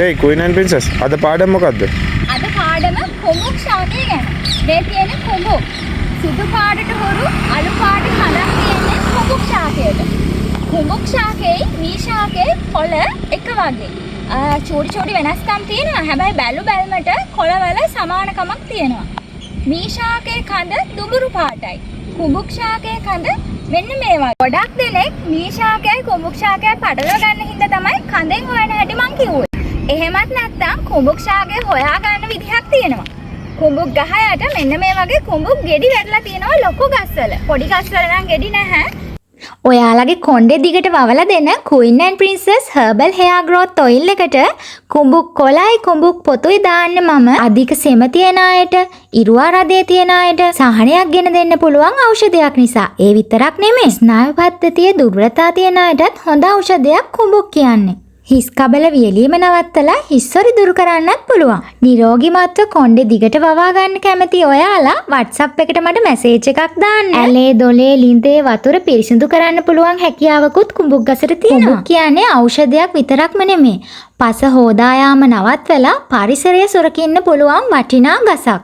ඒයි queen and ප්‍රින්සස්, අද පාඩම මොකද්ද? අද පාඩම කුඹුක් ශාකය ගැන. මේ තියෙන කුඹුක්. සුදු පාටට හුරු අලු පාට කඳක් තියෙන්නේ කුඹුක් ශාකයට. කුඹුක් ශාකයේ මී ශාකයේ කොළ එක වගේ. චූටි චූටි වෙනස්කම් තියෙනවා. හැබැයි බැලු බැල්මට කොළවල සමානකමක් තියෙනවා. මී ශාකයේ කඳ දුඹුරු පාටයි. කුඹුක් ශාකයේ කඳ මෙන්න මේ වගේ. ගොඩක් දෙනෙක් මී ශාකයයි කුඹුක් ශාකයයි පටලවා ගන්න හින්දා තමයි කඳෙන් හොයන හැටි මං කිව්වේ. එහෙමත් නැත්නම් කුඹුක් ශාකය හොයා ගන්න විදිහක් තියෙනවා. කුඹුක් ගහ යට මෙන්න මේ වගේ කුඹුක් ගෙඩි වැටලා තියෙනවා ලොකු ගස්වල. පොඩි ගස්වල නම් ගෙඩි නැහැ. ඔයාලගේ කොණ්ඩේ දිගට වවලා දෙන Queen and Princess Herbal Hair Growth Oil එකට කුඹුක් කොළයි කුඹුක් පොතුයි දාන්න මම අධික සෙම තියෙන අයට, ඉරුවා රදේ තියෙන අයට සහනයක් ගෙන දෙන්න පුළුවන් ඖෂධයක් නිසා. ඒ විතරක් නෙමෙයි, ස්නායු පද්ධතියේ දුර්වලතා තියෙන අයටත් හොඳ ඖෂධයක් කුඹුක් කියන්නේ. හිස් කබල වියලීම නවත්තලා හිස්සොරි දුරු කරන්නත් පුළුවන්. නිරෝගිමත්ව කොණ්ඩේ දිගට වවා ගන්න කැමති ඔයාලා WhatsApp එකට මට මැසේජ් එකක් දාන්න. ඇලේ දොලේ ලිඳේ වතුර පිරිසිදු කරන්න පුළුවන් හැකියාවකුත් කුඹුක් ගසට තියෙනවා. කුඹුක් කියන්නේ ඖෂධයක් විතරක්ම නෙමෙයි. පස හෝදා යාම නවත්වලා පරිසරය සුරකින්න පුළුවන් වටිනා ගසක්.